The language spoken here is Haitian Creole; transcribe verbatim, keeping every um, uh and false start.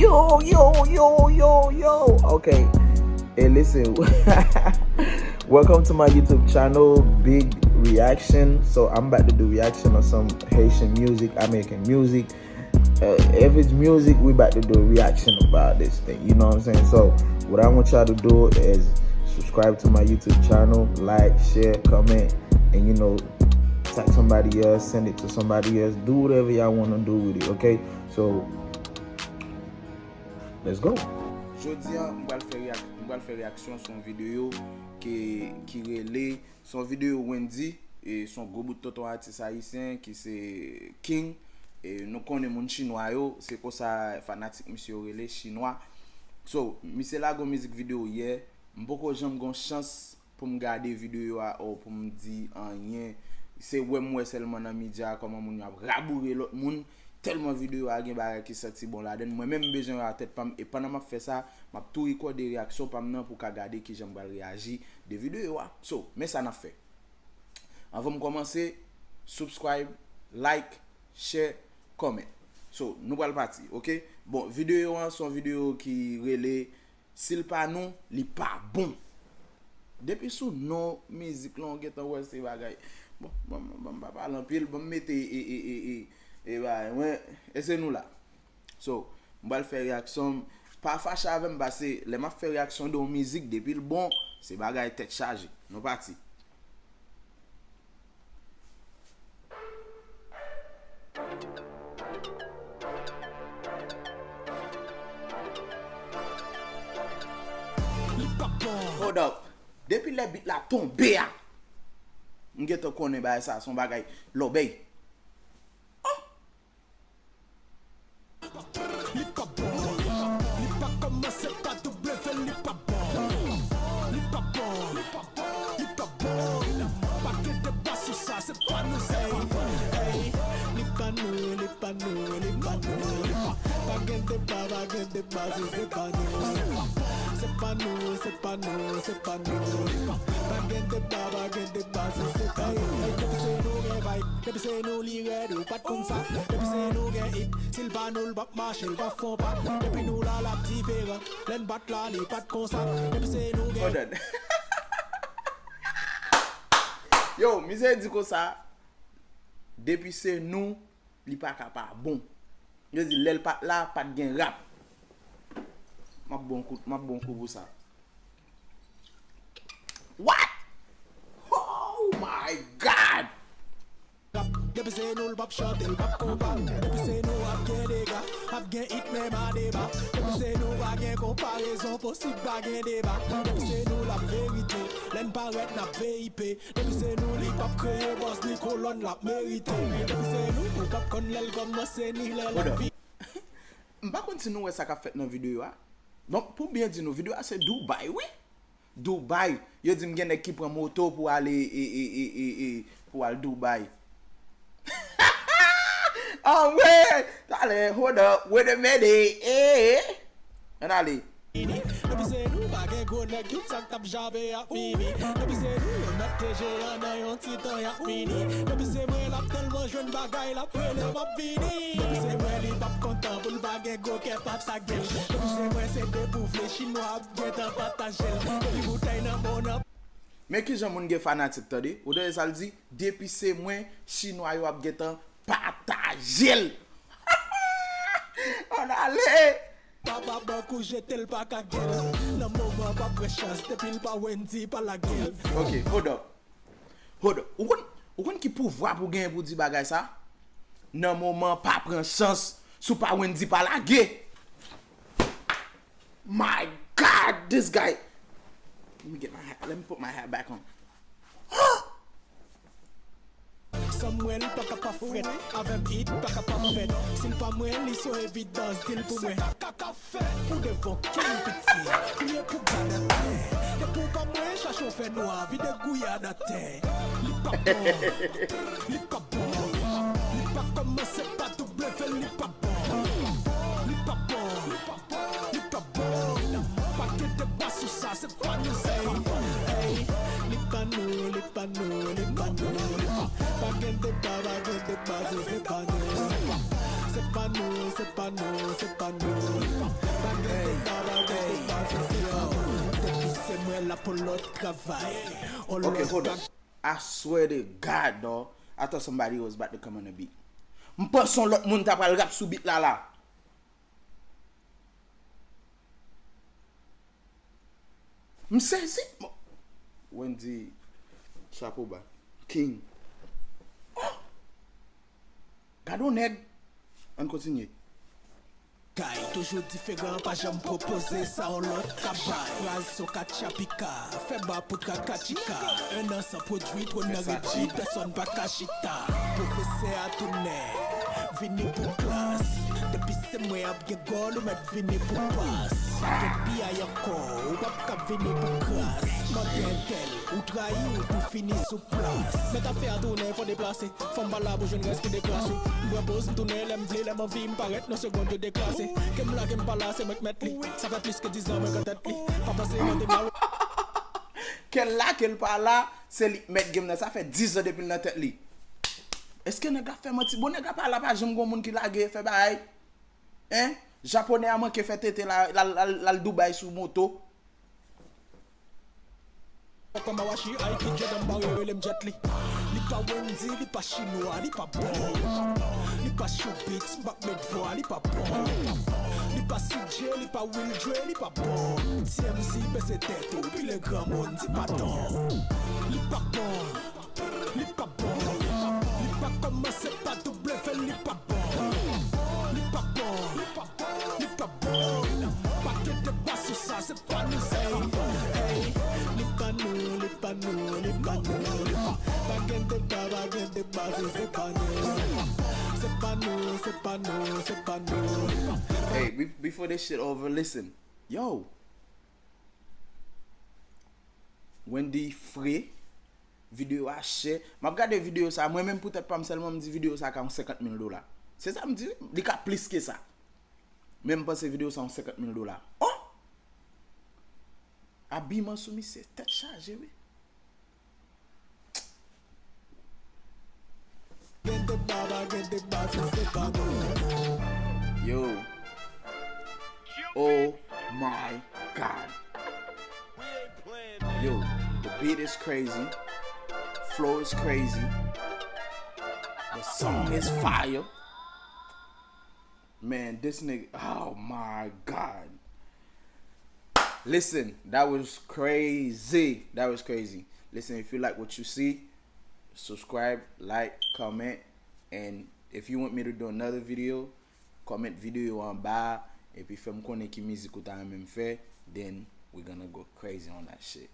Yo, yo, yo, yo, yo. Okay. Hey, listen. Welcome to my YouTube channel, Big Reaction. So I'm about to do reaction on some Haitian music. I'm making music. Uh, if it's music, we about to do a reaction about this thing. You know what I'm saying? So what I want y'all to do is subscribe to my YouTube channel, like, share, comment, and you know, tag somebody else, send it to somebody else. Do whatever y'all want to do with it, okay? So let's go. Jodi a, m pral fè reyak-, m pral fè reyaksyon sou yon videyo ki, ki rele, se yon videyo Wendy, e se yon gwo bout tonton atis ayisyen ki se King. E nou konnen moun chinwa yo, se konsa fanatik misye yo rele, chinwa. So, misye lage yon mizik videyo yè, m poko janm gon chans pou m gade videyo a, o pou m di anyen. Se wè m wè sèlman nan medya a kòman moun yo ap raboure lòt moun. Tèlman videyo a gen bagay ki santi bon ladan l. Mwen menm m bezwen wè a tèt pa m. E pandan m ap fè sa, m ap tou rekòde reyaksyon pa m nan pou w ka gade kijan m pral reyaji de videyo a. So, men sa n ap fè. Anvan m kòmanse, subscribe, like, share, comment. So, nou pral pati, oke? Bon, videyo an se yon videyo ki rele Si l pa nou, li pa bon. Depi sou non mizik lan, w gentan wè se bagay. Bon, bon, bon, bon, m pa pale anpil, bon, m mete e, e, e, e, e, bagay mwen, e se nou la. So, m pral fè reyaksyon m. Pa fache avè m, paske lè m ap fè reyaksyon de yon mizik, depi l bon, se bagay tèt chaje. Nou pati. Hold up. Depi lè bit la tonbe a, m gentan konnen bagay sa se yon bagay lòbèy. Oh! Li pa bon. Li pa kòmanse pa W, li pa bon. Li pa bon. Li pa bon. Pa gen deba sou sa, se pa nou, se pa bon. Ey, li pa nou, li pa nou, li pa nou, li pa. Pa gen deba, pa gen deba, se, se pa nou. Se pa nou, se pa nou, se pa nou, li pa. Pa gen deba, pa gen deba, se, se pa nou. Ey, depi se nou gen vibe, depi se nou li rèd, ou pa t konn sa. Depi se nou gen hit, si l pa nou, l p ap mache, l p ap fè yon pa. Depi nou la, l ap diferan. Lè n bat la, li pa t konsa. Depi se nou gen. Hold on. Yo, misye di konsa, depi se nou, li pa ka pa bon. Yo di, lè l pa t la, pa t gen rap. M ap bon kou, m ap bon kou pou sa. What? Oh my God! Depi se nou, l p ap chante, l p ap konpa. Depi se nou, ap gen dega, ap gen hit, menm a deba. Depi se nou, pa gen konparezon posib, pa gen deba. Depi se nou, l ap verite, lè n parèt, n ap V I P. Depi se nou, li p ap kreye buzz, ni kolòn, l ap merite. Depi se nou, ou p ap konn lè l kòmanse, ni lè l ap fini. M pa konn si nou wè sa k ap fèt nan videyo a. Bon, pou byen di nou, videyo a se Dubai, wi. Dubai. Yo di m gen nèg ki pran moto pou ale, e, e, e, e, e, pou al Dubai. Anmwey! Talè, hold up, wait a minute, eh! Ann ale. Depi se nou, pa gen gwo nèg, tout sa k t ap jave ap fini. Depi se nou, yo mèt te jeyan nan yon ti tan y ap fini. Depi se mwen, l ap tèlman jwenn bagay, l ap rele m ap vini. Depi se mwen, li p ap kontan pou l pa gen gwo kè pataje l. Depi se mwen, se depouvle chinwa ap gentan pataje l. Depi boutèy nan men w nan. Men kijan moun gen fanatik, tande. Ou tande sa l di? Depi se mwen, chinwa yo ap gentan pataje l. Ann ale! Pa ba bank ou jete l pa ka gen l. Nan moman pa pran chans, depi l pa Wendy pa lage l. Ok, hold up. Hold up. Ou konn, ou konn ki pouvwa pou genyen pou di bagay sa? Nan moman pa pran chans, si w pa Wendy pa lage. My God, this guy. Let me get my hat, let me put my hat back on. San mwen, li pa ka pa frèt. Avè m, it pa ka pa fèt. Si l pa mwen, li se yon evidans. Di l pou mwen. Sa ka ka fèt. Ou devan king piti. Kriye pou gad atè. Depi w pa mwen, chache w fè nwa. Vide gouyad atè. Li pa bon. Li pa bon. Li pa kòmanse pa W, li pa bon. Li pa bon. Li pa bon. Pa gen deba sou sa, se pa nou, se pa bon. Ey, li pa nou, li pa nou, li pa nou, li pa. Pa gen deba, pa gen deba, se, se pa nou. Se pa nou, se pa nou, se pa nou, li pa. Pou lòt travay. On lòt hold on. I swear to God, dawg. I thought somebody was about to come on the beat. M panse yon lòt moun ta pral rap sou beat la la. M sezi. Wendy, chapo ba. King. Oh! Gade yon nèg. Ann kontinye. Kay toujou diferan, pa janm pwopoze sa yon lòt travay. Fraz sou katchapika, fè ba pou traka tchika. En an san pwodui, twòn nan redui, pèsòn pa ka chita. Pwofesè a tounen, vini pou klas. Depi se mwen ap gen gòl, ou mèt vini pou pas. Gen piyay ankò, ou p ap kab vini pou kras. Mande entèl, ou trayi, ou pou fini sou plas. Mèt afè a tounen, fò deplase. Fanm pa la pou jwenn rès pou deklase. M pran poz, m tounen lè m vle, lè m anvi, m parèt nan segonn yo deklase. Ke m la, ke m pa la, se mwen k mèt li. Sa fè plis ke dizan mwen k an tèt li. Pa panse mwen te mal. Ke l la, ke l pa la, se li k mèt game nan. Sa fè dizan depi l nan tèt li. Èske nèg la fè manti? Bon, nèg la pa la, pa janm gon moun ki lage fè bagay. Hein? Japonè a manke fè tete la, l al, l al, l al Dubai sou moto. Kòm Awashi, Aiki, Jordan, m pa rele m Jet Li. Li pa Wendy, li pa chinwa, li pa bon. Li pa Showbiz, m p ap met vwa, li pa bon. Li pa Sujay, li pa Will Dre, li pa bon. T M Z, bese tèt ou, pile granmoun, di padon. Li pa bon, li pa bon. Li pa kòmanse pa W, li pa bon. Li pa bon, li pa bon. Li pa bon. Pa gen deba sou sa, se pa nou, se pa bon. Ey, li pa nou, li pa nou, li pa nou. Pa gen deba, pa gen deba, se, se pa nou. Se pa nou, se pa nou, se pa nou. Hey, be- before this shit over, listen. Yo. Wendy fre. Videyo a chè. M ap gade videyo sa, mwen menm pou tèt pa m sèlman, m di videyo sa ka yon senkant mil dola. Se sa m di, li ka plis ke sa. Men m panse videyo sa yon senkant mil dola. Oh! Abiman sou misye, tèt chaje, wi. Gen deba, pa gen deba, se, se pa nou. Yo. Oh my God. Yo, the beat is crazy. Flow is crazy. The song is fire. Man, this nigga, oh my God. Listen, that was crazy. That was crazy. Listen, if you like what you see, subscribe, like, comment, and if you want me to do another video, comment video anba, epi fè m konnen ki mizik ou ta renmen m fè, then we gonna go crazy on that shit.